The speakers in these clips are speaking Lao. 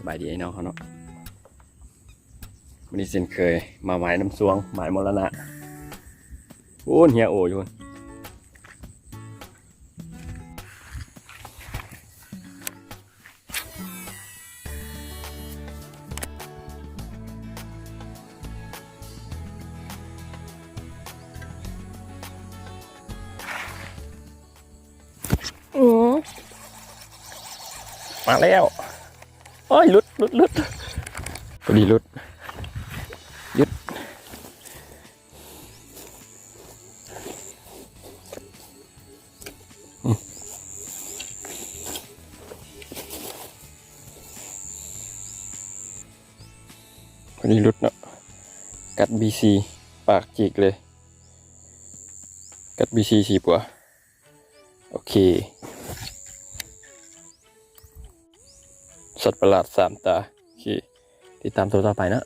ສະບາຍດີອ້າຍນ້ອງເຮົາເນາະ ມື້ນີ້ເຊັ່ນເຄີຍ ມາໝາຍນຳຊ່ວງ ໝາຍມໍລະນະ ໂອ້ ເຮຍໂອຢູ່ພຸ້ນ. ອືມ ມາແລ້ວ ໂອ້ຍ ຫຼຸດ ຫຼຸດ ຫຼຸດ ພໍດີຫຼຸດ ຢຸດ. ພໍດີຫຼຸດເນາະ ກັດບີຊີ ປາກຈີກເລີຍ ກັດບີຊີສີບົວ. ໂອເຄ ສັດປະຫຼາດສາມຕາ ໂອເຄ ຕິດຕາມໂຕຕໍ່ໄປເນາະ.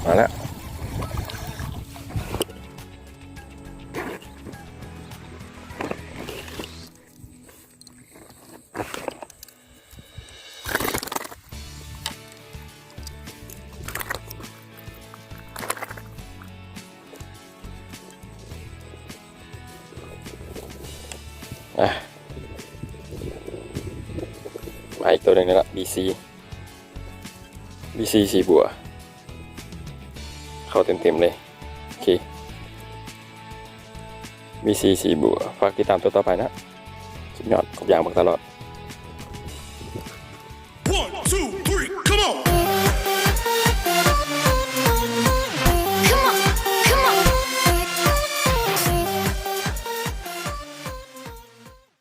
ມາແລ້ວ. ອ່ະ ມາອີກໂຕໜຶ່ງແລ້ວລະ ບີຊີ ບີຊີສີບົວ ເຂົ້າເຕັມໆເລີຍ. ໂອເຄ ບີຊີສີບົວ ຝາກຕິດຕາມໂຕຕໍ່ໄປນະ ສຸດຍອດ ຄົບຢ່າງ ເບິ່ງຕະຫຼອດ.